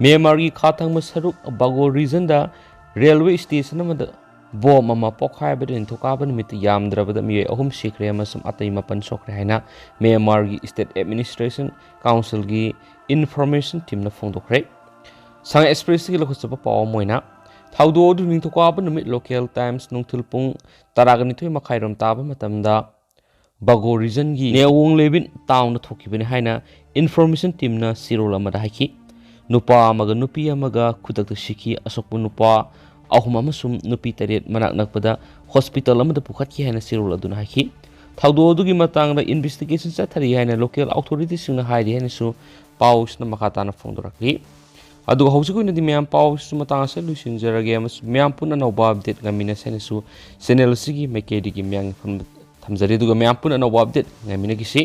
ꯃ꯭ꯌꯥꯟꯃꯥꯔꯒꯤ ꯈꯥ ꯊꯪꯕ ꯁꯔꯨꯛ ꯕꯥꯒꯣ region ꯗ railway station ꯑꯃꯗ ꯕꯣꯝ ꯑꯃ ꯄꯣꯈꯥꯏꯕꯗ ꯅꯤꯡꯊꯧꯀꯥꯕ ꯅꯨꯃꯤꯠꯇ ꯌꯥꯝꯗ꯭ꯔꯕꯗ ꯃꯤꯑꯣꯏ ꯑꯍꯨꯝ ꯁꯤꯈ꯭ꯔꯦ ꯑꯃꯁꯨꯡ ꯑꯇꯩ ꯃꯥꯄꯟ ꯁꯣꯛꯈ꯭ꯔꯦ ꯍꯥꯏꯅ ꯃ꯭ꯌꯥꯟꯃꯥꯔꯒꯤ State Administration Council ꯒꯤ information team ꯅ ꯐꯣꯡꯗꯣꯛꯈ꯭ꯔꯦ꯫ ꯁꯉꯥꯏ Express ꯇꯒꯤ ꯂꯧꯈꯠꯆꯕ ꯄꯥꯎ ꯑꯃ ꯑꯣꯏꯅ, ꯊꯧꯗꯣꯛ ꯑꯗꯨ ꯅꯤꯡꯊꯧꯀꯥꯕ ꯅꯨꯃꯤꯠ local times ꯅꯨꯡꯊꯤꯜ ꯄꯨꯡ ꯇꯔꯥꯒ ꯅꯤꯊꯣꯏ ꯃꯈꯥꯏꯔꯣꯝ ꯇꯥꯕ ꯃꯇꯝꯗ ꯕꯥꯒꯣ region ꯒꯤ ꯅꯦꯋꯣꯡ ꯂꯦꯕꯤꯟ town ꯗ ꯊꯣꯛꯈꯤꯕꯅꯤ ꯍꯥꯏꯅ information team ꯅ ꯆꯦꯔꯣꯜ ꯑꯃꯗ ꯍꯥꯏꯈꯤ꯫ ꯅꯨꯄꯥ ꯑꯃꯒ ꯅꯨꯄꯤ ꯑꯃꯒ ꯈꯨꯗꯛꯇ ꯁꯤꯈꯤ꯫ ꯑꯁꯣꯛꯄ ꯅꯨꯄꯥ ꯑꯍꯨꯝ ꯑꯃꯁꯨꯡ ꯅꯨꯄꯤ ꯇꯔꯦꯠ ꯃꯅꯥꯛ ꯅꯛꯄꯗ hospital ꯑꯃꯗ ꯄꯨꯈꯠꯈꯤ ꯍꯥꯏꯅ ꯆꯦꯔꯣꯜ ꯑꯗꯨꯅ ꯍꯥꯏꯈꯤ꯫ ꯊꯧꯗꯣꯛ ꯑꯗꯨꯒꯤ ꯃꯇꯥꯡꯗ investigation ꯆꯠꯊꯔꯤ ꯍꯥꯏꯅ local authority ꯁꯤꯡꯅ ꯍꯥꯏꯔꯤ ꯍꯥꯏꯅꯁꯨ ꯄꯥꯎꯁꯤꯅ ꯃꯈꯥ ꯇꯥꯅ ꯐꯣꯡꯗꯣꯔꯛꯂꯤ꯫ ꯑꯗꯨꯒ ꯍꯧꯖꯤꯛ ꯑꯣꯏꯅꯗꯤ ꯃꯌꯥꯝ ꯄꯥꯎꯁꯤꯁꯨ ꯃꯇꯥꯡ ꯑꯁꯤꯗ ꯂꯣꯏꯁꯤꯟꯖꯔꯒꯦ ꯑꯃꯁꯨꯡ ꯃꯌꯥꯝ ꯄꯨꯟꯅ ꯑꯅꯧꯕ update ꯉꯥꯏꯃꯤꯟꯅꯁꯦ ꯍꯥꯏꯅꯁꯨ channel ꯑꯁꯤꯒꯤ ꯃꯥꯏꯀꯩꯗꯒꯤ ꯃꯌꯥꯝꯒꯤ ꯐꯝ-, ꯊꯝꯖꯔꯤ꯫ ꯑꯗꯨꯒ ꯃꯌꯥꯝ ꯄꯨꯟꯅ ꯑꯅꯧꯕ update ꯉꯥꯏꯃꯤꯟꯅꯈꯤꯁꯤ꯫